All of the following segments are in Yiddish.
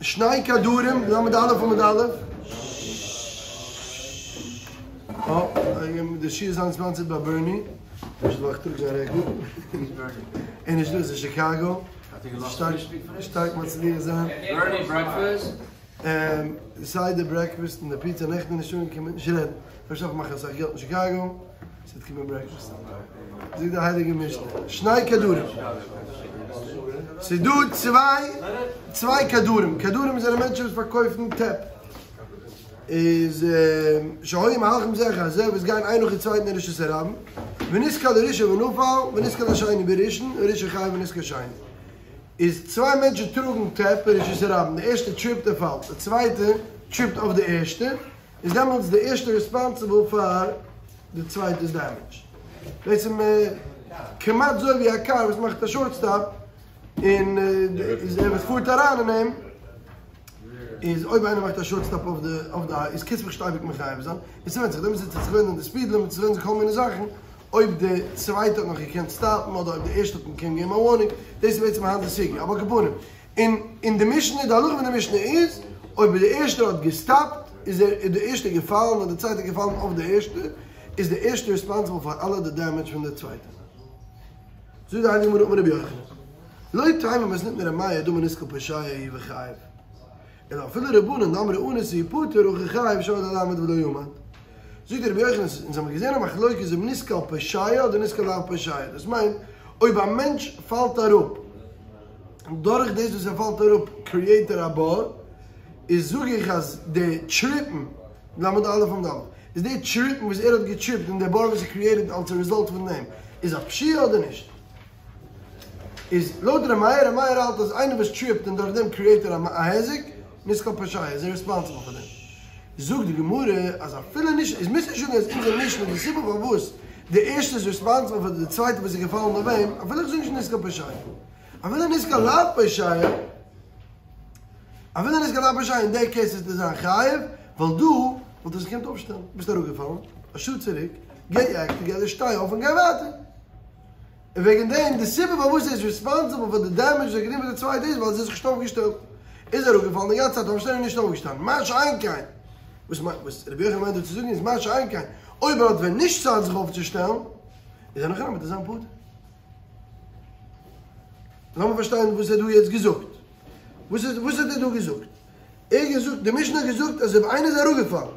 שני כדורים, ל' א' עמוד א'. אה, די שיעור איז היינט ספאנסערד ביי בערני. פשוט ווייל איך טראג זיין רעקל. ער איז נישט דא, ער איז אין שיקאגא. שטארק, שטארק מצליח זיין. בערני ברעקפעסט? סיי די ברעקפעסט און די פיצא נעכטן איז נישט אנגעקומען, נישט רעדן. אפשר דארף מען מאכן אסאך געלט אין שיקאגא. ס'וועט קומען ברעקפעסט. זאגט די הייליגע משנה, שני כדורים. ס'איז דא צוויי, צוויי כדורים, כדורים זענען מענטשן וואס פארקויפן טעפ. איז שהיו מהלכים זה אחר זה, וואס גייען איין נאכן צווייטן אין רשות הרבים, ונתקל הראשון ונפל, ונתקל השני בראשון, הראשון חייב ונתקל שני. איז צוויי מענטשן טראגן טעפ אין רשות הרבים, די ערשטע טריפט און פאלט, די צווייטע טריפט אויף די ערשטע, איז דעמאלטס די ערשטע ריספאנסיבל פאר די צווייטע'ס דעמעדזש. בעצם כמעט אזוי ווי א קאר וואס מאכט א שארט סטאפ און איז ער וואס פארט אריין אין אים, איז אויב איינער מאכט א שארט סטאפ אויף די אויף די איז קענסט מיך נישט אייביג מחייב זיין, און ס'ווענדט זיך, דעמאלטס וועט זיך ווענדן די ספיד לימיט, ס'ווענדט זיך כל מיני זאכן, אויב די צווייטע האט נאך געקענט סטאפן אדער אויב די ערשטע האט געקענט געבן א ווארנינג, דאס איז בעצם היינט די סוגיא, אבער על כל פנים. און אין די משנה, די הלכה פון די משנה איז, אויב די ערשטע האט געסטאפט, איז ער, איז די ערשטע געפאלן און די צווייטע געפאלן אויף די ערשטע, איז די ערשטע ריספאנסיבל פאר אלע די דעמעדזש פון די צווייטע. זאגט די הייליגע גמרא אמר רבי יוחנן, לא תימא מתניתין ר' מאיר דאמר נתקל פושע הוא וחייב, אלא אפילו רבנן דאמרי אנוס הוא פטור הכא חייב שהיה לו לעמוד ולא עמד. זאגט רבי יוחנן, אונז האבן געזען א מחלוקת אויב נתקל פושע אדער נתקל לאו פושע, דאס מיינט אויב א מענטש פאלט אראפ, דורך דאס וואס ער פאלט אראפ קריעט ער א בור, איז זאג איך אז די טריפן, ל' א' עמוד א', איז די טריפן וואס ער האט געטריפט און די בור וואס איז קריעטעד אלס א רעזאלט פון דעם, איז א פשיעה אדער נישט? איז לויט ר' מאיר, ר' מאיר האלט אז איינער וואס טריפט און דורך דעם קריעט ער א היזק, נתקל פושע, איז ער ריספאנסיבל פאר דעם. זאגט די גמרא אז אפילו נישט, איז מוז נישט זאגן אז אונזער משנה די סיבה פארוואס די ערשטע איז ריספאנסיבל פאר די צווייטע וואס איז געפאלן אויף אים, אפילו איך זאג נישט נתקל פושע, אפילו נתקל לאו פושע, אפילו נתקל לאו פושע אין די קעיס וועסטו זיין חייב, ווייל דא וואלט ער זיך געקענט אויפשטעלן, ביסט אראפגעפאלן א שעה צוריק, געט יור עקט טוגעדער, שטיי אויף און גיי ווייטער. און וועגן דעם, די סיבה פארוואס ער איז ריספאנסיבל פאר די דעמעדזש וואס ער האט געטון פאר די צווייטע איז ווייל ער האט זיך נישט אויפגעשטעלט. איז אראפגעפאלן די גאנצע צייט אויפשטיין און נישט אויפגעשטאנען. מה שאין כן, וואס מיינט, וואס רבי יוחנן מיינט דא צו זאגן איז מה שאין כן, אויב ער האט ווען נישט צייט זיך אויפצושטעלן, איז אין הכי נמי וועט ער זיין פטור. לאמיר פארשטיין וואס ער האט דא יעצט געזאגט. וואס האט וואס האט ער דא געזאגט? ער האט געזאגט, די משנה האט געזאגט אז אויב איינער איז אראפגעפאלן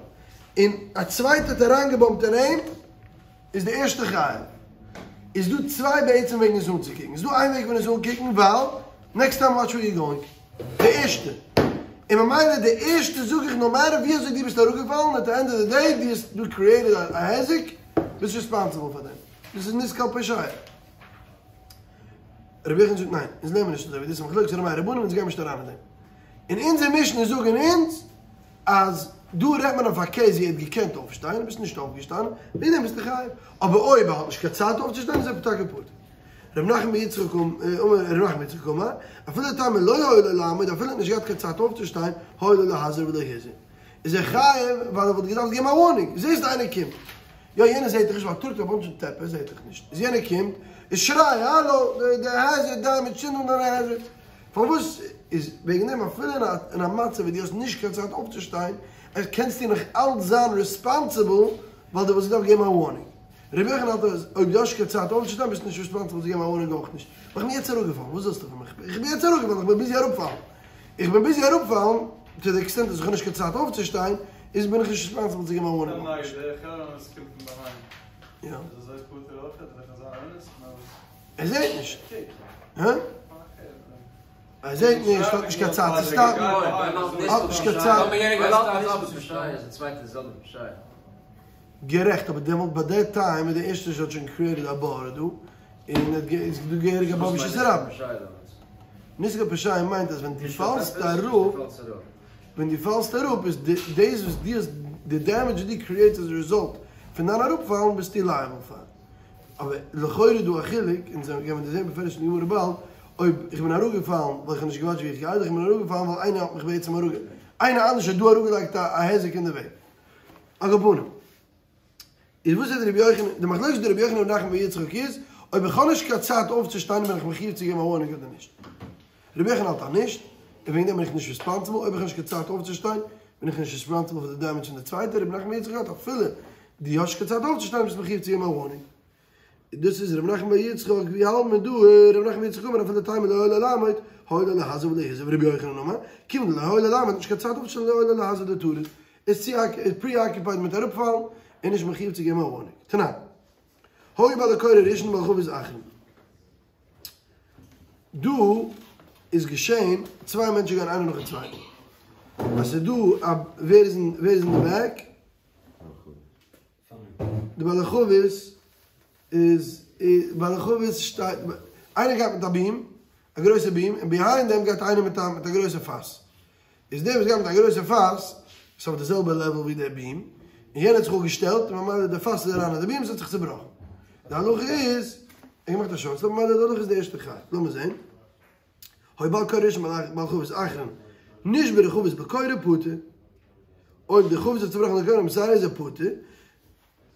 און א צווייטער האט אריינגעבאמפט אין אים, איז די ערשטע חייב. איז דא צוויי בעצם וועגן עס אנצוקוקן. איז דא איין וועג פון עס אנקוקן ווייל נעקסט טיים וואטש ווער יו גאוינג. די ערשטע. און ממילא די ערשטע זאג איך נאו מעטער ווי אזוי דו ביסט אראפגעפאלן עט די ענד אוו די דעי דו האסט דא קריעטעד א היזק ביסט ריספאנסיבל פאר דעם. דאס איז נתקל פושע. רבי יוחנן זאגט ניין, אונז לערנען נישט אזוי ווי דאס איז מחלוקת ר' מאיר רבנן אונז גיימיר נישט אריין אין דעם. אין אונזער משנה זאגן אונז אז דא רעדט מען אויף א קעיס ווי ער האט געקענט אויפשטיין, ביסט נישט אויפגעשטאנען, וועגן דעם ביסטו חייב. אבער אויב ער האט נישט קיין צייט אויפצושטיין איז ער טאקע פטור. ר' נחמן בר יצחק אמר, ר' נחמן בר יצחק אמר, אפילו תימא לא היה לו לעמוד, אפילו ער האט נישט געהאט קיין צייט אויפצושטיין, היה לו להזהיר ולא הזהיר. איז ער חייב ווייל ער וואלט געדארפט געבן א ווארנינג. זעסט איינער קומט. יא יענער זעט דיך נישט ווייל ער טראגט א באנטש טעפ ער זעט דיך נישט. איז יענער קומט, איז שריי האלא, די העזערד דעמעדזש צינד אן דיינע העזערד. פארוואס איז וועגן דעם אפילו אין א מצב ווי דו האסט נישט קיין צייט אויפצושטיין, קענסטו נאך אלץ זיין ריספאנסיבל ווייל דו וואלסט געדארפט געבן א ווארנינג. רבי יוחנן האלט אז אויב דו האסט נישט קיין צייט אויפצושטיין ביסטו נישט ריספאנסיבל צו געבן א ווארנינג אויך נישט. ווייל איך בין יעצט אראפגעפאלן, וואס ווילסטו פון מיך? איך בין יעצט אראפגעפאלן, איך בין ביזי אראפפאלן. איך בין ביזי אראפפאלן, טו די עקסטענט אז איך האב נישט קיין צייט אויפצושטיין, איז בין איך נישט ריספאנסיבל צו געבן א ווארנינג אויך נישט. יא. ער זעט נישט. הא? ער זעט נישט, האט נישט קיין צייט צו סטאפן, האט נישט קיין צייט. גערעכט, אבער דעמאלט ביי די טיים איז די ערשטע האט שוין קריעטעד א בור דא, און איז דא געהעריג א בור ברשות הרבים. נתקל פושע מיינט אז ווען דו פאלסט אראפ, ווען דו פאלסט אראפ איז דאס וואס דו האסט, די דעמעדזש וואס דו קריעטסט עז א רעזאלט פון דיין אראפפאלן ביסטו לייעבל פאר. אבער לכאורה איז דא א חילוק, אונז גיימיר דאס זען בפירוש אין די גמרא באלד, אויב איך בין אראפגעפאלן ווייל איך האב נישט געוואטשט ווי איך גיי, אדער איך בין אראפגעפאלן ווייל איינער האט מיך בעצם אראפ, איינער אנדערש האט דא אראפגעלייגט א היזק אין די וועג. על כל פנים. איז וואס איז רבי יוחנן, די מחלוקת דרבי יוחנן און ר' נחמן בר יצחק איז, אויב איך האב נישט קיין צייט אויפצושטיין בין איך מחויב צו געבן א ווארנינג אדער נישט. רבי יוחנן האלט אז נישט. און וועגן דעם בין איך נישט ריספאנסיבל, אויב איך האב נישט קיין צייט אויפצושטיין בין איך נישט ריספאנסיבל פאר די דעמעדזש פון די צווייטע, רב נחמן בר יצחק האלט אפילו דו האסט נישט קיין צייט אויפצושטיין ביסט מחויב צו געבן א ווארנינג. דאס איז ר' נחמן בר יצחק, ווי האלט מען דא? ר' נחמן בר יצחק אמר אפילו תימא לא היה לו לעמוד, היה לו להזהיר ולא הזהיר, ורבי יוחנן אמר, כיוון דלא היה לו לעמוד, נישט קיין צייט אויפצושטיין לא היה לו להזהיר דטריד, איז צו פרי-אקיופייד מיט אראפפאלן, און נישט מחויב צו געבן א ווארנינג. תנן. היה בעל הקורה ראשון ובעל חבית אחרון. דא איז געשען, צוויי מענטשן גייען איינער נאכן צווייטן. אז ס'איז דא א, ווער איז אין, ווער איז אין די בעק? די בעל החבית איז, בעל החבית שטייט, איינער גייט מיט א ביעם, א גרויסע ביעם, און ביהיינד דעם גייט איינער מיט א מיט א גרויסע פאס. איז דער וואס גייט מיט א גרויסע פאס, איז אויף די זעלבע לעוועל ווי דער ביעם, און יענער האט זיך אפגעשטעלט, און ממילא די פאס איז אריין אין די ביעם, ס'האט זיך צובראכן. די הלכה איז, ער האט געמאכט א שארט סטאפ, ממילא די הלכה איז די ערשטע חייב. לאמיר זען. היה בעל קורה ראשון ובעל חבית אחרון, נשברה חבית בקורה פטור. אויב די חבית האט צובראכן די קורה, בסדר איז ער פטור.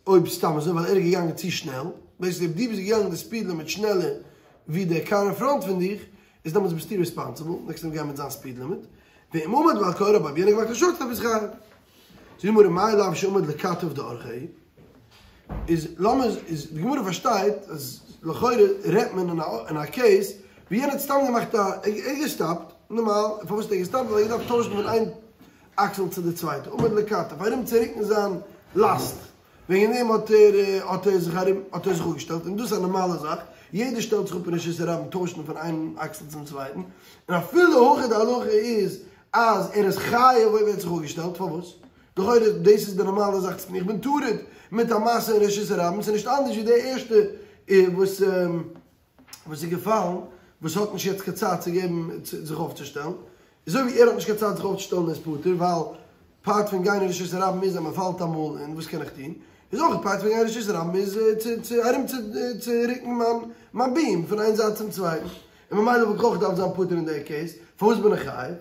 אויב סתם אזוי ווייל ער איז געגאנגען צו שנעל, בעיסיקלי אויב דו ביסט געגאנגען די ספיד לימיט שנעלער ווי דער קאר אין פראנט פון דיך, איז דעמאלטס ביסטו ריספאנסיבל, נעקסט טיים גיי מיט זיין ספיד לימיט, ואם עמד בעל קורה אויב יענער געמאכט א שארט סטאפ איז חייב. זאגט די גמרא מאי לאו שעמד לכתף דאורחיה, איז לאמיר איז די גמרא פארשטייט אז לכאורה רעדט מען אין א אין א קעיס ווי יענער האט סתם געמאכט א ער האט געסטאפט נארמאל, פארוואס האט ער געסטאפט ווייל ער האט געדארפט טוישן פון איין אקסל צו די צווייטע, עמד לכתף, ארום צו רוקן זיין לאסט, וועגן דעם האט ער האט ער זיך ארום האט ער זיך אפגעשטעלט, און דאס איז א נארמאלע זאך, יעדער שטעלט זיך אפ אין רשות הרבים טוישן פון איין אקסל צום צווייטן, און אפילו הכי די הלכה איז אז ער איז חייב אויב ער האט זיך אפגעשטעלט, פארוואס? לכאורה דאס איז די נארמאלע זאך צו טון, איך בין טרוד מיט א משא אין רשות הרבים, ס'איז נישט אנדערש ווי די ערשטע וואס. וואס איז געפאלן, וואס האט נישט יעצט קיין צייט צו געבן זיך אויפצושטעלן, אזוי ווי ער האט נישט קיין צייט זיך אויפצושטעלן איז פטור, ווייל פארט פון גיין אין רשות הרבים איז אז מען פאלט אמאל און וואס קען איך טון, איז אויך פארט פון גיין אין רשות הרבים איז צו צו ארום צו צו רוקן מיין מיין ביעם פון איין זייט צום צווייטן, און ממילא וואלט איך אויך געדארפט זיין פטור אין דער קעיס, פארוואס בין איך חייב?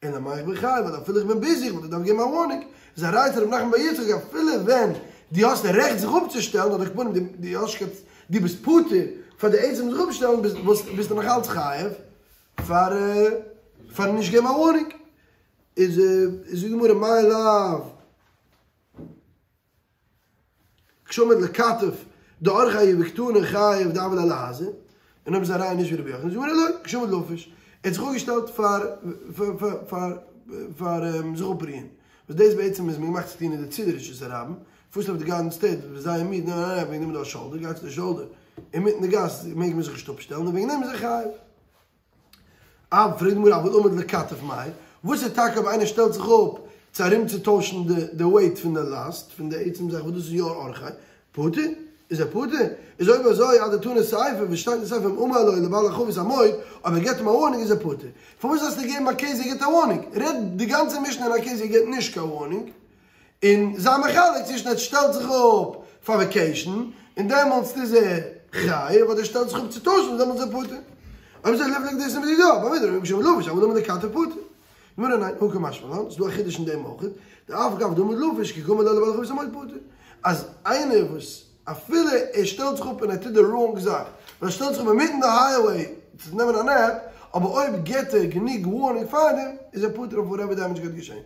אלא מאי איך בין חייב ווייל אפילו איך בין ביזי איך וואלט געדארפט געבן א ווארנינג, איז א ראיה צו ר' נחמן בר יצחק אפילו ווען דו האסט רעכט זיך אפצושטעלן אדער על כל פנים דו האסט קיין דו ביסט פטור פאר די עצם זיך אפשטעלן ביסטו נאך אלץ חייב פאר פארן נישט געבן א ווארנינג איז זאגט די גמרא מאי לאו. כשעמד לכתף דאורחיה וקתני חייב דהוה ליה להזהיר, און אויב איז א ראיה נישט ווי רבי יוחנן, זאגט די גמרא לא, כשעמד לפוש, ער האט זיך אפגעשטעלט פאר פאר פאר זיך אפרוען, וואס דאס בעצם איז מען געמאכט צו טון אין די צידי רשות הרבים, פארסט אויף די גארדען סטעיט ביסט זייער מיד, ניין ניין ניין וועגן דעם איז דא א שאלדער, גיי צו די שאלדער, אינמיטן די גאס מעג מען זיך נישט אפשטעלן און וועגן דעם איז ער חייב. אבער פרעגט די גמרא אבל עמד לכתף מאי, וואס איז טאקע אויב איינער שטעלט זיך אפ צו ארומצוטוישן די די וועיט פון די לאסט, פון די עצם זאך וואס דאס איז יא אורחיה, פטור? איז ער פטור? איז אויב אזוי אדתני סיפא, וואס שטייט אין סיפא אם אמר לו לבעל החבית עמוד, אויב ער געבט אים א ווארנינג איז ער פטור. פארוואס זאלסטו געבן א קעיס ער געבט א ווארנינג? רעד די גאנצע משנה אין א קעיס ער געבט נישט קיין ווארנינג. און זיי מחלק צווישן ער שטעלט זיך אפ פאר וועקעישן און דעמאלטס איז ער חייב אדער שטעלט זיך אפ צו טוישן און דעמאלטס איז ער פטור. אויב אזוי ליפלוג דאס מיט די דא, במה דברים אמורים כשעמד לפוש אבל עמד לכתף פטור. גמרא ניין, הא קא משמע לן, ס'דא א חידוש אין דעם אויך, דאף על גב דעמד לפוש כי קאמר ליה לבעל החבית עמוד פטור. אז איינער וואס אפילו ער שטעלט זיך אפ און ער טוט די ראנג זאך, ווייל ער שטעלט זיך אפ אינמיטן די הייוועי צו נעמען א נעפ, אבער אויב געט ער גענוג ווארנינג פארדעם איז ער פטור אויף וואטעווער דעמעדזש גייט געשען.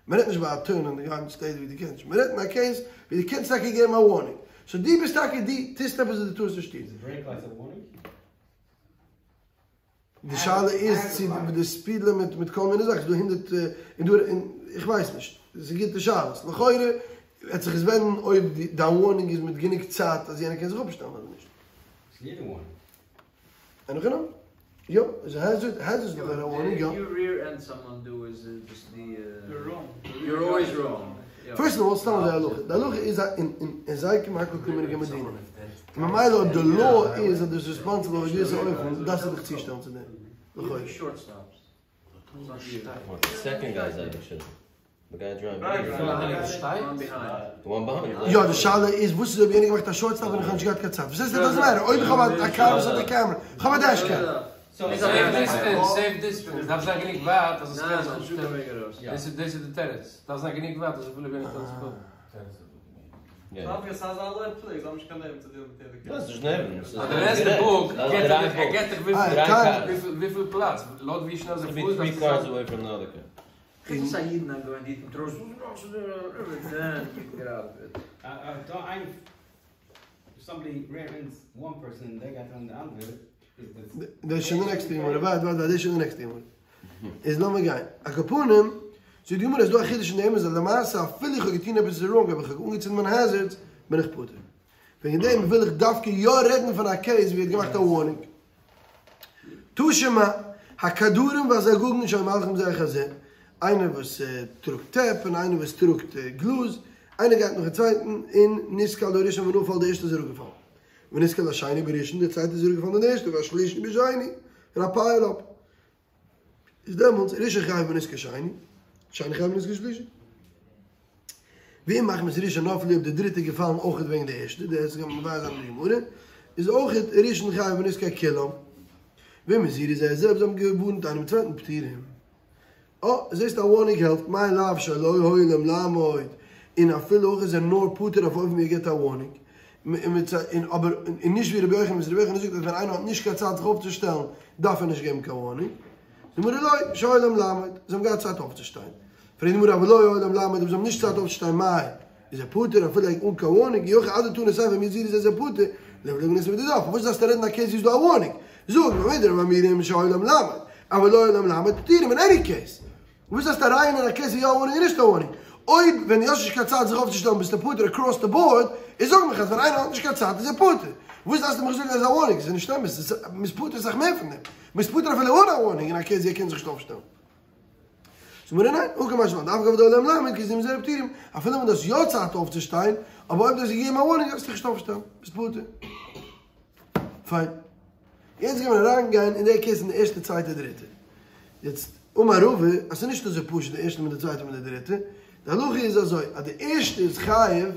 מען רעדט נישט ביי א טורן אין די גארדן סטעיט ווי דו קענסט נישט, מען רעדט אין א קעיס ווי דו קענסט טאקע געבן א ווארנינג, סאו דו ביסט טאקע דו טוסט עפעס וואס דו טארסט נישט טון. איז ברעיק לייטס א ווארנינג? די שאלה איז צו די ספיד לימיט מיט כל מיני זאכן, ס'איז דא הונדערט און דא און איך ווייס נישט, ס'איז גוטע שאלות, לכאורה וועט זיך עס ווענדן אויב דיין ווארנינג איז מיט גענוג צייט אז יענער קען זיך אפשטעלן אדער נישט. ס'איז יעדע ווארנינג. אין הכי נמי? יא, איז א העזערד, העזערד איז לכאורה א ווארנינג, יא. איף יו ריער ענד סאמאן דא איז דזשאסט די יור אלוועיס ראנג. פירסט אוו אלל, סתם אזוי הלכה, די הלכה איז א אין אין זיי קומען הכל כמנהג המדינה, און ממילא אויב די law איז אז דו ביסט ריספאנסיבל אויף א געוויסע אופן, דארפסטו דיך צושטעלן צו דעם, לכאורה. יא די שאלה איז וואס איז אויב יענער געמאכט א שארט סטאפ און איך האב נישט געהאט קיין צייט וואס הייסט איט דאזענט מעטער אויב איך האב א קאר וואס האט א קעמרע איך האב א דעש קעם. סעיף דיסטענס דארף זיין גענוג ווייט אז עס קען זיך אפשטעלן דאס איז די תירוץ דארף זיין גענוג ווייט אז אפילו ווען ער שטעלט זיך אפ. דאס איז שוין די נעקסטע גמרא, ווארט ווארט ווארט, דאס איז שוין די נעקסטע גמרא. איז לאמיר גיין. על כל פנים, זאגט די גמרא איז דא א חידוש אין דעם אז למעשה אפילו איך האב געטון עפעס ראנג אבער איך האב אנגעצינדן מיין העזערדס בין איך פטור. וועגן דעם וויל איך דווקא יא רעדן פון א קעיס ווי ער האט געמאכט א ווארנינג. תא שמע, הקדרים והזגגין שהיו מהלכים זה אחר זה, איינער וואס טראגט טעפ און איינער וואס טראגט גלאז, איינער גייט נאכן צווייטן און נתקל הראשון ונפל די ערשטע איז אראפגעפאלן, ונתקל השני בראשון די צווייטע איז אראפגעפאלן אין די ערשטע והשלישי בשני, און א פייל אפ איז דעמאלטס ראשון חייב בנזקי שני, שני חייב בנזקי שלישי. ואם מחמת ראשון נפלו אויב די דריטע איז געפאלן אויכעט וועגן די ערשטע, דאס גייט מען מבאר זיין אין די גמרא, איז אויכעט ראשון חייב בנזקי כולם. ואם הזהירו זה את זה אויב זיי האבן געווארנט איינעם צווייטן פטורים. אה, זעסט א ווארנינג העלפט, מאי לאו שלא היה להם לעמוד, און אפילו אויך איז ער נאר פטור אויף אויב מען געבט א ווארנינג, און אבער און נישט ווי רבי יוחנן וואס רבי יוחנן זאגט אז ווען איינער האט נישט קיין צייט זיך אויפצושטעלן דארף ער נישט געבן קיין ווארנינג, זאגט די גמרא לא, שהיה להם לעמוד, זיי האבן געהאט צייט אויפצושטיין, פרעגט די גמרא אבל לא היה להם לעמוד אויב זיי האבן נישט צייט אויפצושטיין מאי, איז ער פטור אפילו אן קיין ווארנינג, אי הכי אדתני סיפא אם הזהירו זה את זה פטור, ליבלוג בנזקי דידה, פארוואס דארפסטו רעדן א קעיס ווי ס'איז דא א ווארנינג? זאג, במה דברים אמורים שהיה להם לעמוד, אבל לא היה להם לעמוד פטורים אין עני קעיס. וואס דארפסטו אריין אין א קעיס ווי יא ווארנינג און נישט א ווארנינג? אויב ווען דו האסט נישט קיין צייט זיך אויפצושטעלן ביסטו פטור אקראס די באורד, איז זאג מיך אז ווען איינער האט נישט קיין צייט איז ער פטור. וואס דארפסטו מיך זאגן אז א ווארנינג? ס'איז נישט אמת, מ'איז פטור אסאך מער פון דעם. מ'איז פטור אפילו אן א ווארנינג אין א קעיס ווי ער קען זיך נישט אויפשטעלן. זאגט די גמרא ניין, הא קא משמע לן, דאף על גב דהיה להם לעמוד כי הזהירו זה את זה פטורים, אפילו ווען דו האסט יא צייט אויפצושטיין, אבער אויב דו האסט געגעבן א ווארנינג דארפסטו דיך נישט אויפשטעלן, ביסט פטור. פיין. יעצט גייען מיר אריינגיין אין די קעיס אין די ערשטע צווייטע דריטע. יעצט, אמר רבא, אז ס'איז נישט אזוי פשוט די ערשטע מיט די צווייטע מיט די דריטע. די הלכה איז אזוי, אז די ערשטע איז חייב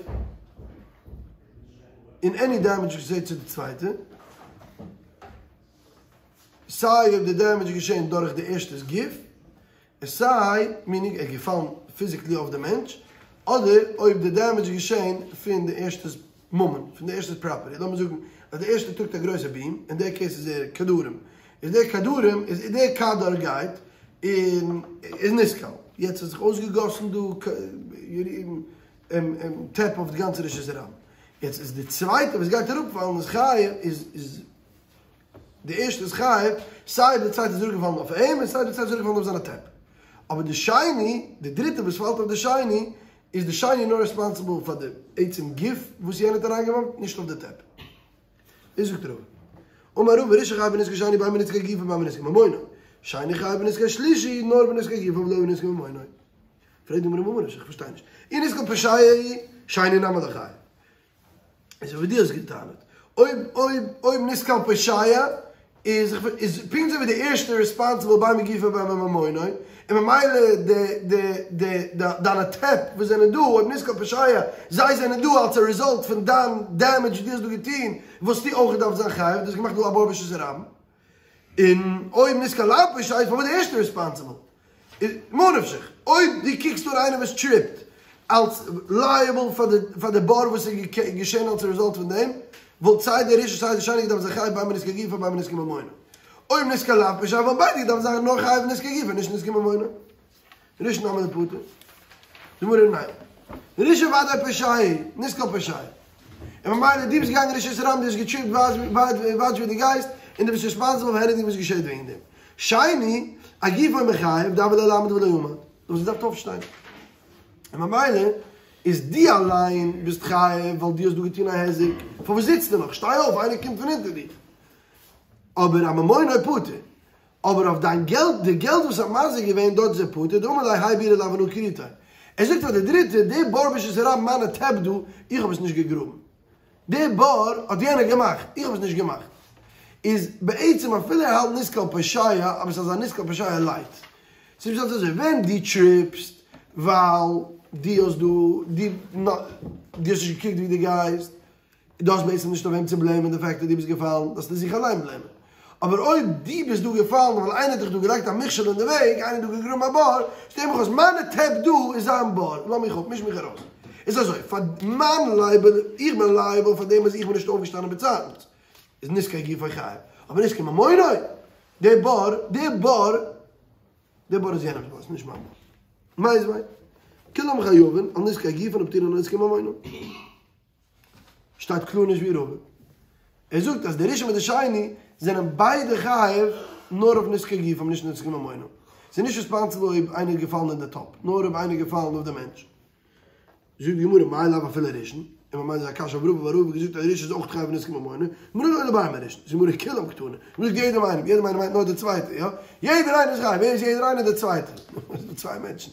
אין עני דעמעדזש וואס געשעט צו די צווייטע, סיי אויב די דעמעדזש איז געשען דורך די ערשטע'ס גוף, און סיי, מינינג ער איז געפאלן פיזיקלי אויף די מענטש, אדער אויב די דעמעדזש איז געשען פון די ערשטע'ס ממון, פון די ערשטע'ס פראפערטי, לאמיר זאגן אז די ערשטע טראגט א גרויסע ביעם, אין די קעיס איז ער קדרים, איז דער קדרים, איז דער קדר גייט און איז נתקל, יעצט האט זיך אויסגעגאסן דא טעפ אויף די גאנצע רשות הרבים, יעצט איז די צווייטע וואס גייט אראפפאלן איז חייב, איז. די ערשטע איז חייב, סיי די צווייטע איז אראפגעפאלן אויף אים און סיי די צווייטע איז אראפגעפאלן אויף זיינע טעפ. אבער די שני, די דריטע וואס פאלט אויף די שני, איז די שני נאר רעספאנסיבל פאר די עצם גוף וואס יענער האט אריינגעווארפן, נישט אויף די טעפ. דאס זאגט רבא. אמר רבא, ראשון חייב בנזקי שני בין בנזקי גופו בין בנזקי ממונו. שני חייב בנזקי שלישי נאר בנזקי גופו ולא בנזקי ממונו. פרעגט די גמרא ממה נפשך, איך פארשטיי נישט. אי נתקל פושע שני נמי ליחייב. איז ווי דו האסט געטענה'ט, אויב אויב אויב נתקל פושע איז איז פונקט אזוי ווי די ערשטע ריספאנסיבל בין בגופו בין בממונו, און ממילא די די די דיינע טעפ וואס זענען דא אויב נתקל פושע זיי זענען דא אלס א ריזאלט פון דיין דעמעדזש וואס דו האסט דא געטון וואלסטו אויך געדארפט זיין חייב, דו האסט געמאכט דא א בור ברשות הרבים. און אויב נתקל לאו פושע איז פארוואס די ערשטע ריספאנסיבל? ממה נפשך, אויב דו קוקסט אן איינער וואס טריפט אלס לייעבל פאר די פאר די בור וואס איז געשען אלס רעזאלט פון דעם, וואלט סיי דער ראשון סיי דער שני געדארפט זיין חייב בין בנזקי גופו בין בנזקי ממונו. אויב נתקל לאו פושע וואלט ביידע געדארפט זיין נאר חייב בנזקי גופו נישט נזקי ממונו. ראשון נמי ליפטר. די גמרא ניין. ראשון ודאי פושע, נתקל פושע. און ממילא דו ביסט געגאנגען רשות הרבים, דו האסט געטריפט וואטש ווי דו גייסט, און דו ביסט ריספאנסיבל פאר עניטינג וואס געשעט וועגן דעם. שני, אגופו מיחייב, דהוה ליה לעמוד ולא עמד. דו האסט געדארפט אויפשטיין. און ממילא איז דו אליין ביסט חייב ווייל דו האסט דא געטון א היזק. פארוואס זיצסטו נאך? שטיי אויף, איינער קומט פון אונטער דיך. אבער אממונו פטור. אבער אויף דיין געלט, די געלט וואס האט מזיק געווען דארט איז ער פטור, דאמר ליה האי בירא לאו אנא כריתיה. ער זאגט פאר די דריטע, די בור ברשות הרבים מיינע טעפ דא, איך האב עס נישט געגראבן. די בור האט יענער געמאכט, איך האב עס נישט געמאכט. איז בעצם אפילו ער האלט נתקל פושע, אבער ס'איז אזא נתקל פושע לייט. ס'איז פשט אזוי, ווען דו טריפסט ווייל דו האסט דא, דו האסט נישט געקוקט ווי דו גייסט, דו האסט בעצם נישט אויף וועם צו בלעימען די פאקט אז דו ביסט געפאלן, דארפסטו זיך אליין בלעימען. אבער אויב דו ביסט דא געפאלן ווייל איינער האט דיך דא געלייגט א מכשול אין די וועג, איינער האט דא געגראבן א בור, שטעל מיך אויס, מיינע טעפ דא איז זיין בור, לאז מיך אפ, מיש מיך ארויס. איז אזוי, פאר מיין לייבעל, איך בין לייעבל פאר דעם אז איך בין נישט אויפגעשטאנען באצייטנס, איז נזקי גופו חייב, אבער נזקי ממונו, דער בור, דער בור, דער בור איז יענעמס בור, ס'איז נישט מיין בור. מיתיבי, כולם חייבין על נזקי גופן ופטורין על נזקי ממונם. שטייט קלאר נישט ווי רבא. ער זאגט אז די ראשון מיט די שני זענען ביידע חייב נאר אויף נזקי גופם נישט נזקי ממונם. ס'איז נישט ריספאנסיבל אויב איינער איז געפאלן אין די טאפ, נאר אויב איינער איז געפאלן אויף די מענטש. זאגט די גמרא מאי לאו אפילו ראשון, און ממילא איז א קשיא אויף רבא ווייל רבא האט געזאגט אז ראשון איז אויך חייב נזקי ממונו, גמרא לא אלא בהמה ראשון, זאגט די גמרא כולם קתני, מ'זאגט יעדעם איינעם, יעדעם איינעם מיינט נאר די צווייטע, יא? יעדער איינער איז חייב, ווער איז יעדער איינער? די צווייטע. ס'איז דא צוויי מענטשן.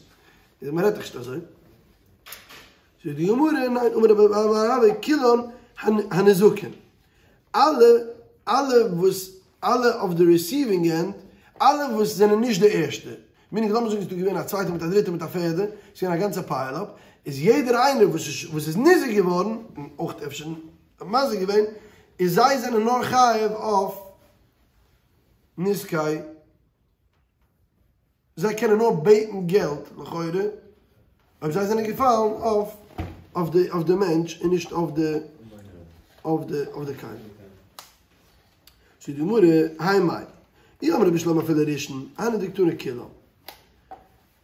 מ'רעדט דאך נישט אזוי. זאגט די גמרא, ניין, אמר רבה בר אהבה כולן הניזקין, אלע אלע וואס אלע אויף די ריסיווינג ענד, אלע וואס זענען נישט די ערשטע, מינינג לאמיר זאגן ס'איז דא געווען א צווייטער מיט א דריטער מיט א פערדע, ס'איז געווען א גאנצע פייל אפ, איז יעדער איינער וואס איז וואס איז ניזוק געווארן, און אויך אפשר מזיק געווען, איז זיי זענען נאר חייב אויף נזקי. זיי קענען נאר בעטן געלט לכאורה אויב זיי זענען געפאלן אויף אויף די אויף די מענטש און נישט אויף די אויף די אויף די כלי. זאגט די גמרא, האי מאי, אי אמרת בשלמא אפילו ראשון, היינו דקתני כולם.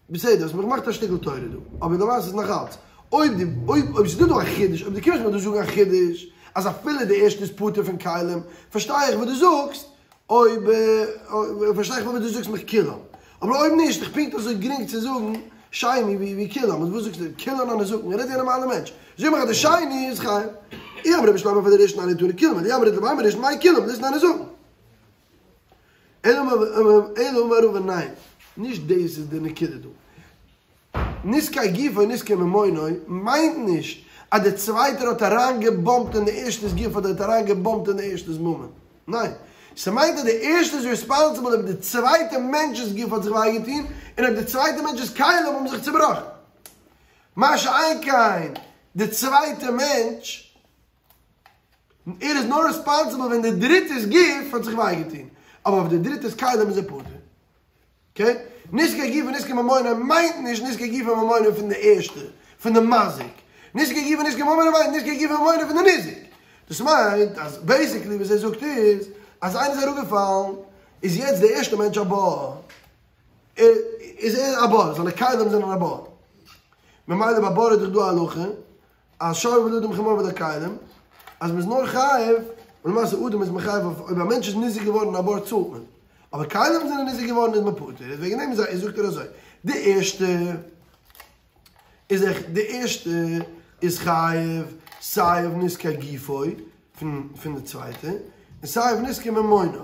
בסדר, האסט מיר געמאכט א שטיקל תורה דא, אבער למעשה איז נאך אלץ, אויב די אויב אויב ס'איז דא דא א חידוש, אויב דו קומסט מיר דא זאגן א חידוש אז אפילו די ערשטע איז פטור פון כלים, פארשטיי איך וואס דו זאגסט, אויב פארשטיי איך וואס דו זאגסט מיך כולם, אבער אויב נישט איז פונקט אזוי גרינג צו זאגן שני ווי ווי כולם, וואס זאגסטו כולן הניזקין, רעדט ווי א נארמאלער מענטש, זאג מיך אז די שני איז חייב, אי אמרת בשלמא אפילו ראשון היינו דקתני כולם, דאי אמרת לבהמה ראשון מאי כולם, ליתני הניזקין. אלא אמר רבא ניין, נישט דאס איז די נקודה דא. נזקי גופו נזקי ממונו מיינט נישט אז דער צווייטער האט אריין געבאמפט אין די ערשטע'ס גוף אדער האט אריין געבאמפט אין די ערשטע'ס ממון. ניין. ס'מיינט אז די ערשטע איז ריספאנסיבל אויב די צווייטע מענטש'ס גוף האט זיך וויי געטון און אויב די צווייטע מענטש'ס כלים האבן זיך צובראכן. מה שאין כן די צווייטע מענטש, ער איז נאר ריספאנסיבל ווען די דריטע'ס גוף האט זיך וויי געטון. אבער אויף די דריטע'ס כלים איז ער פטור. אקעי? נזקי גופו נזקי ממונו מיינט נישט נזקי גופו ממונו פון די ערשטע, פון די מזיק. נזקי גופו נזקי ממונו מיינט נזקי גופו ממונו פון די ניזק. דאס מיינט אז בעיסיקלי וואס ער זאגט איז אז איינער איז אראפגעפאלן איז יעצט די ערשטע מענטש א בור. איז ער א בור, זיינע כלים זענען א בור. ממילא ביי בור איז דאך דא א הלכה אז שובו לאדם חמור ולכלים, אז מ'איז נאר חייב, און למעשה אדם איז מען חייב אויף אויב א מענטש איז ניזוק געווארן אין א בור צאלט מען, אבער כלים זענען ניזוק געווארן איז מען פטור, איז וועגן דעם איז זאגט ער אזוי, די ערשטע איז עכ די ערשטע איז חייב סיי אויף נזקי גופו פון פון די צווייטע, און סיי אויף נזקי ממונו,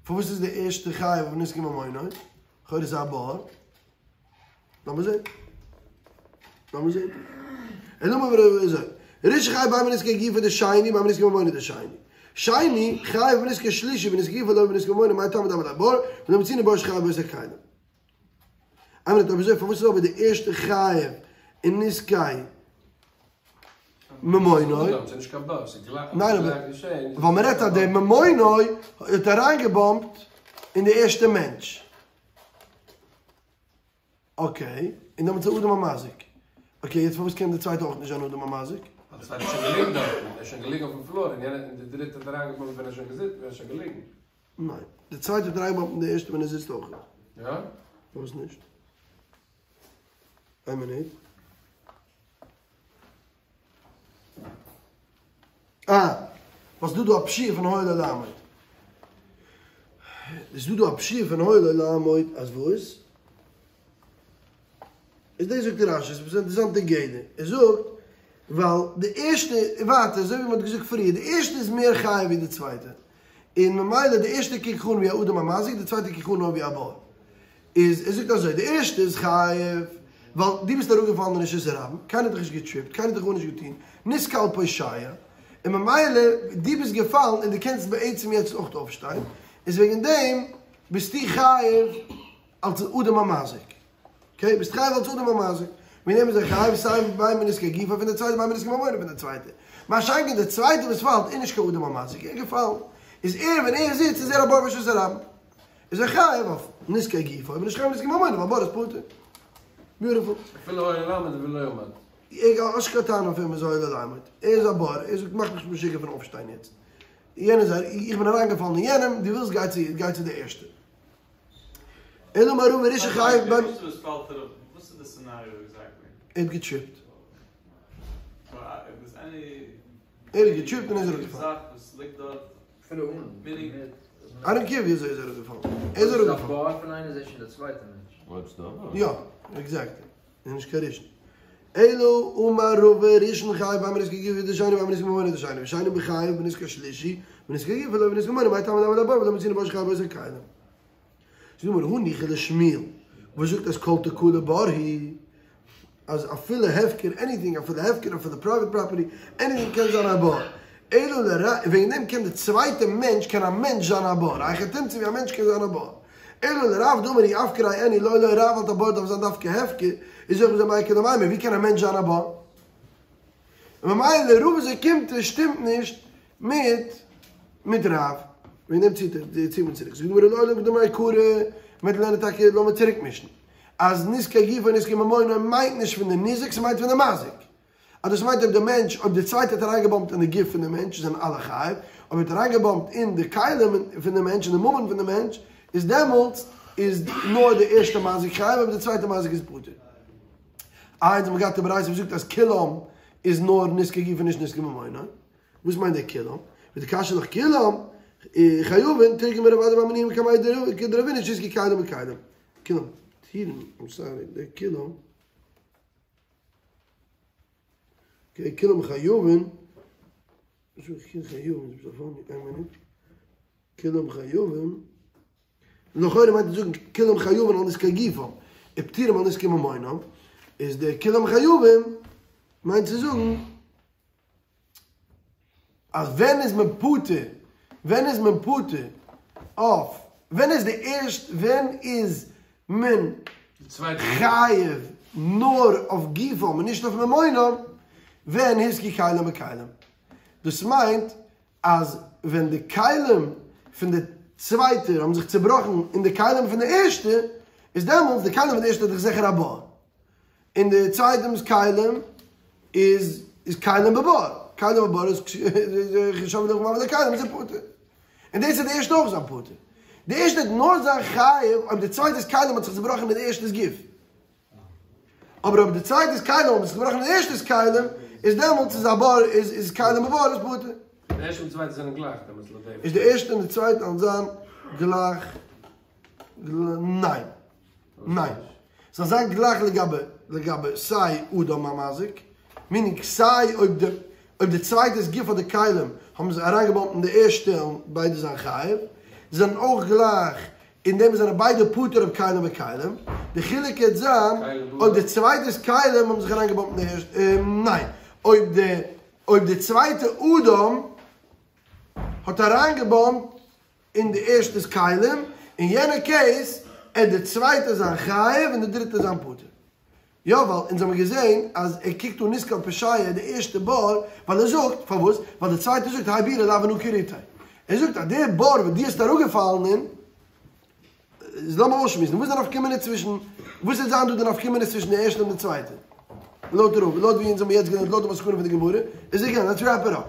פארוואס איז די ערשטע חייב אויף נזקי ממונו? לכאורה איז א בור. לאמיר זען. לאמיר זען. אלא אמר רבא אזוי. ראשון חייב בין בנזקי גופו דשני בין בנזקי ממונו דשני. שני חייב בנזקי שלישי בנזקי גופו לא בנזקי ממונו מאי טעמא דאמר ליה בור ולא מצינו בור שחייב בו את הכלים. איין מינוט אבער אזוי פארוואס איז אבער די ערשטע חייב אין נזקי ממונו? ניין אבער ווייל מ'רעדט אז דער ממונו האט אריינגעבאמפט אין די ערשטע מענטש. אקעי, און דעמאלטס איז אדם המזיק. אקעי, יעצט פארוואס קען די צווייטע אויך נישט זיין אדם המזיק? ווייל די צווייטע איז שוין געליגן דארטן, ער איז שוין געליגן אויפן פלאר, און יענער, און די דריטע האט אריינגעבאמפט ווען ער איז שוין געזיצט, ווען ער איז שוין געליגן. ניין, די צווייטע האט אריינגעבאמפט אין די ערשטע ווען ער זיצט אויך. יא? פארוואס נישט? איין מינוט. אה, ווייל ס'דא דא א פשיעה פון היה לו לעמוד. איז דא דא א פשיעה פון היה לו לעמוד אז וואס? איז דאס זאגט רש"י, ס'איז אינטערעסאנטע גדר. ער זאגט, ווייל די ערשטע, ווייטער אזוי ווי מ'האט געזאגט פריער, די ערשטע איז מער חייב ווי די צווייטע. און ממילא די ערשטע קוק איך אן ווי א אדם המזיק, די צווייטע קוק איך אן נאר ווי א בור. איז ער זאגט אזוי, די ערשטע איז חייב ווייל דו ביסט אראפגעפאלן אין רשות הרבים, קיינער האט דיך נישט געטריפט, קיינער האט דיך גארנישט געטון, נתקל פושע, און ממילא דו ביסט געפאלן און דו קענסט בעצם יעצט אויך אויפשטיין, איז וועגן דעם ביסטו חייב אלס אדם המזיק, אקעי, ביסט חייב אלס אדם המזיק, וועגן דעם איז ער חייב סיי בין בנזקי גופו פון די צווייטע בין בנזקי ממונו פון די צווייטע, מה שאין כן די צווייטע וואס פאלט איז נישט קיין אדם המזיק, ער איז געפאלן, איז ער ווען ער זיצט איז ער א בור ברשות הרבים. איז ער חייב אויף נזקי גופו, אבער נישט חייב נזקי ממונו, ווייל בור איז פטור. ביוטיפול. אפילו היה לעמוד ולא עמד. ער האסט נישט קיין טענה אויף אים איז היה לו לעמוד, ער איז א בור, ער זאגט מאך מיך נישט משוגע פון אויפשטיין יעצט, יענער איז א, איך בין אריינגעפאלן אין יענעם, דו ווילסט גיי צו, גיי צו די ערשטע. אלא אמר רבא ראשון חייב די ערשטע וואס פאלט אראפ, וואס איז די סינעריאו עקזעקטלי? ער האט געטריפט. ער האט געטריפט און איז אראפגעפאלן. איי דאנט קעיר ווי אזוי ער איז אראפגעפאלן. ער איז אראפגעפאלן. יא, עקזעקטלי. איז נישט קיין ראשון. אלא אמר רבא ראשון חייב בין בנזקי גופו דשני בין בנזקי ממונו דשני ושני חייב בנזקי שלישי בנזקי גופו ולא בנזקי ממונו מאי טעמא דעמד אבור ולא מצינו בור שחייב אותו כלים. זאגט די גמרא הניחא לשמואל וואס זאגט אז כל תקלה בור היא אז אפילו הפקר עניטינג אפילו הפקר אפילו פרייוועט פראפערטי עניטינג קען זיין א בור אלא לרב וועגן דעם קען די צווייטע מענטש קען א מענטש זיין א בור א היכי תמצא ווי א מענטש קען זיין א בור. אלא לרב דאמר אי אפקריה אין לא לא רב האלט א בור דארף זיין דווקא הפקר, איז אויב אזוי מאי איכא למימר, ווי קען א מענטש זיין א בור? און ממילא רבא'ס אוקימתא שטימט נישט מיט מיט רב, וועגן דעם ציט ער ציט מען צוריק, זאגט די גמרא לעולם כדאמר מעיקרא, מ'וועט לערנען טאקע לאמיר צוריק מישן, אז נזקי גופו נזקי ממונו מיינט נישט פון די ניזק ס'מיינט פון די מזיק, אז דאס מיינט אויב די מענטש, אויב די צווייטע האט אריינגעבאמפט אין די גוף פון די מענטש זענען אלע חייב, אויב האט אריינגעבאמפט אין די כלים פון די מענטש, אין די ממון פון די מענטש, איז דעמאלטס איז נאר די ערשטע מזיק חייב אבער די צווייטע מזיק איז פטור. איי אונז האבן געהאט די ברייתא וואס זאגט אז כולם איז נאר נזקי גופו נישט נזקי ממונו, וואס מיינט דער כולם? ודקשיא לך כולם חייבין תרגמה רב אדא בר מניומי קמיה דרבינא שהזכיר כלים בכלים. כולם, פטורין, איים סארי, דער כולם. אקעי, כולם חייבין, כולם חייבין, לכאורה מיינט עס זאגן כולם חייבין על נזקי גופם, ופטורים על נזקי ממונם, איז די כולם חייבין מיינט צו זאגן אז ווען איז מען פטור, ווען איז מען פטור אויף, ווען איז די ערשט, ווען איז מען חייב נאר אויף גופם און נישט אויף ממונם, ווען הוזקו כלים בכלים. דאס מיינט אז ווען די כלים פון די צווייטע האבן זיך צובראכן אין די כלים פון די ערשטע, איז דעמאלטס די כלים פון די ערשטע איז דאך זיכער א בור. און די צווייטעמס כלים איז איז כלים בבור, כלים בבור איז שור ונבח מבעיר לכלים איז ער פטור, און דאס וועט די ערשטע אויך זיין פטור, די ערשטע וועט נאר זיין חייב אויב די צווייטעס כלים האט זיך צובראכן מיט די ערשטעס גוף, אבער אויב די צווייטעס כלים האבן זיך צובראכן מיט די ערשטעס כלים איז דעמאלטס איז א בור איז איז כלים בבור איז פטור. די ערשטע און די צווייטע זענען גלייך דעמאלטס לויט דעם. איז די ערשטע און די צווייטע וועלן זיין גלייך? ניין. ניין. זיי זיין גלייך לגבי לגבי סיי אדם המזיק, מינינג סיי אויב די אויב די צווייטע'ס גוף אדער כלים האבן זיך אריינגעבאמפט אין די ערשטע און ביידע זיין חייב, זיי זענען אויך גלייך אין דעם זענען ביידע פטור אויף כלים בכלים, די חילוק העט זיין אויב די צווייטע'ס כלים האבן זיך אריינגעבאמפט אין די ערשטע, ניין, אויב די אויב די צווייטע אדם האט אריינגעבאמפט אין די ערשטע'ס כלים, אין יענע קעיס עט די צווייטע זיין חייב און די דריטע זיין פטור. יא ווייל אונז האמיר געזעהן אז ער קוקט אן נתקל פושע די ערשטע בור ווייל ער זאגט, פארוואס? ווייל די צווייטע זאגט האי בירא לאו אנא כריתיה. ער זאגט אז די בור וואס דו האסט אראפגעפאלן אין, איז לאמיר אויסשמועסן, וואס איז די נפקא מינה צווישן, וואס וועט זיין דא די נפקא מינה צווישן די ערשטע און די צווייטע? לויט רבא, לויט ווי אונז האמיר יעצט געלערנט לויט די מסקנא פון די גמרא, איז עגעין, לעטס רעפ איט אפ.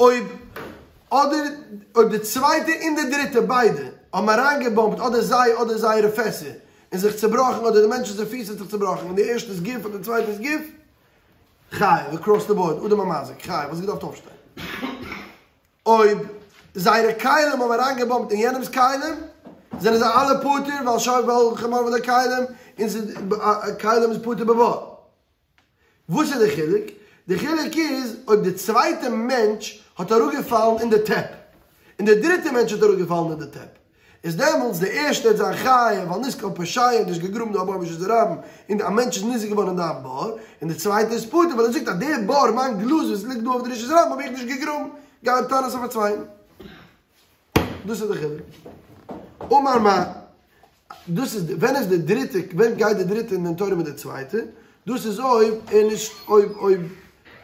אויב אדער אויב די צווייטע און די דריטע ביידע האבן אריינגעבאמפט אדער זיי אדער זייערע פעסער און זיך צובראכן אדער די מענטש'ס פיס האט זיך צובראכן און די ערשטע'ס גוף אדער די צווייטע'ס גוף, חייב, אקראס די באורד, אדם המזיק, חייב, וואלסט געדארפט אויפשטיין. אויב זייערע כלים האבן אריינגעבאמפט אין יענעמ'ס כלים, זענען זיי אלע פטור ווייל שור ווייל חמור ולא כלים, און ס'איז כלים איז פטור בבור. וואס איז די חילוק? די חילוק איז אויב די צווייטע מענטש האט אראפגעפאלן אין די טעפ, און די דריטע מענטש האט אראפגעפאלן אין די טעפ, איז דעמאלטס די ערשטע וועט זיין חייב ווייל נתקל פושע האט נישט געגראבן דא א בור ברשות הרבים, און א מענטש איז ניזוק געווארן אין דיין בור, און די צווייטע איז פטור ווייל ער זאגט אז די בור, מיין גלאז וואס ליגט דא אויף די רשות הרבים האב איך נישט געגראבן, גיי האב טענות אויף א צווייטן. דאס איז די חילוק. אמר מר. דאס איז ווען איז די דריטע, ווען גייט די דריטע אין דין תורה מיט די צווייטע, דאס איז אויב ער נישט, אויב אויב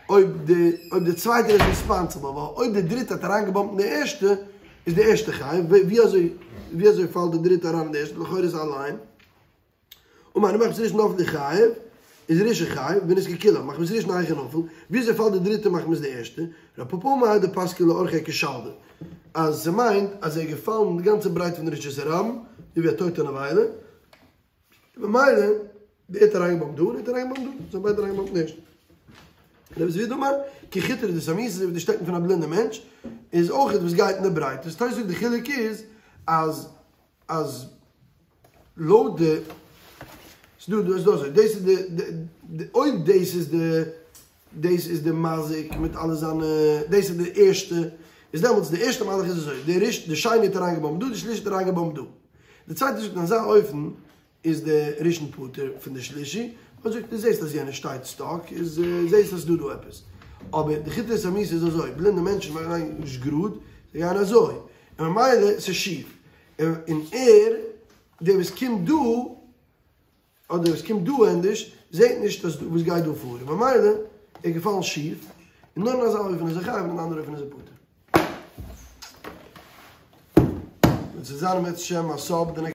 אויב די אויב די צווייטע איז ריספאנסיבל, ווייל אויב די דריטע האט אריינגעבאמפט אין די ערשטע, איז די ערשטע חייב, ווי אזוי ווי אזוי פאלט די דריטע אריין אין די ערשטע, לכאורה איז אליין. אמר מר מחצית ראשונה נפלו חייב. איז ראשון חייב, ונזקקו כולן, מחמת ראשון היכי נפול, וויאזוי פאלט די דריטע מחמת די ערשטע? רב פפא אמר דפסקה לאורכיה כשלדא, אז ס'מיינט אז ער איז געפאלן די גאנצע ברייט פון די רשות הרבים, אזוי ווי א טויטע נבילה, ממילא דער האט אריינגעבאמפט דא און ער האט אריינגעבאמפט דא, זיי האבן ביידע אריינגעבאמפט נישט. רב זביד אמר, כחוטרא דסמייתא אזוי ווי די שטעקן פון א בלינדע מענטש, איז אויך וואס גייט אין די ברייט. דאס תוס' זאגט די חילוק איז אז אז לויט די ס'דא דא איז דא אזוי דאס איז די די אויב דאס איז די דאס איז די מזיק מיט אלע זיינע דאס איז די ערשטע איז דעמאלטס די ערשטע מהלך איז אזוי די ריש די שני האט אריינגעבאמפט דא די שלישי האט אריינגעבאמפט דא די צווייטע זאגט אין אזא אופן איז די ראשון פטור פון די שלישי ווייל זאגט דו זעסט אז יענער שטייט סטאק איז זעסט אז ס'דא דא עפעס אבער די חוטרא דסמייתא איז אזוי בלינדע מענטשן גייען נישט גראד זיי גייען אזוי און ממילא ס'איז שיף און ער דער וואס קומט דא אדער וואס קומט דא ענדערש זעט נישט אז וואס גייט דא פאר און ממילא איז געפאלן שיף און נאר אין אזא אופן איז ער חייב און אין אנדערע אופן איז ער פטור. וועט זיין אם ירצה השם א סאב די נעקסטע.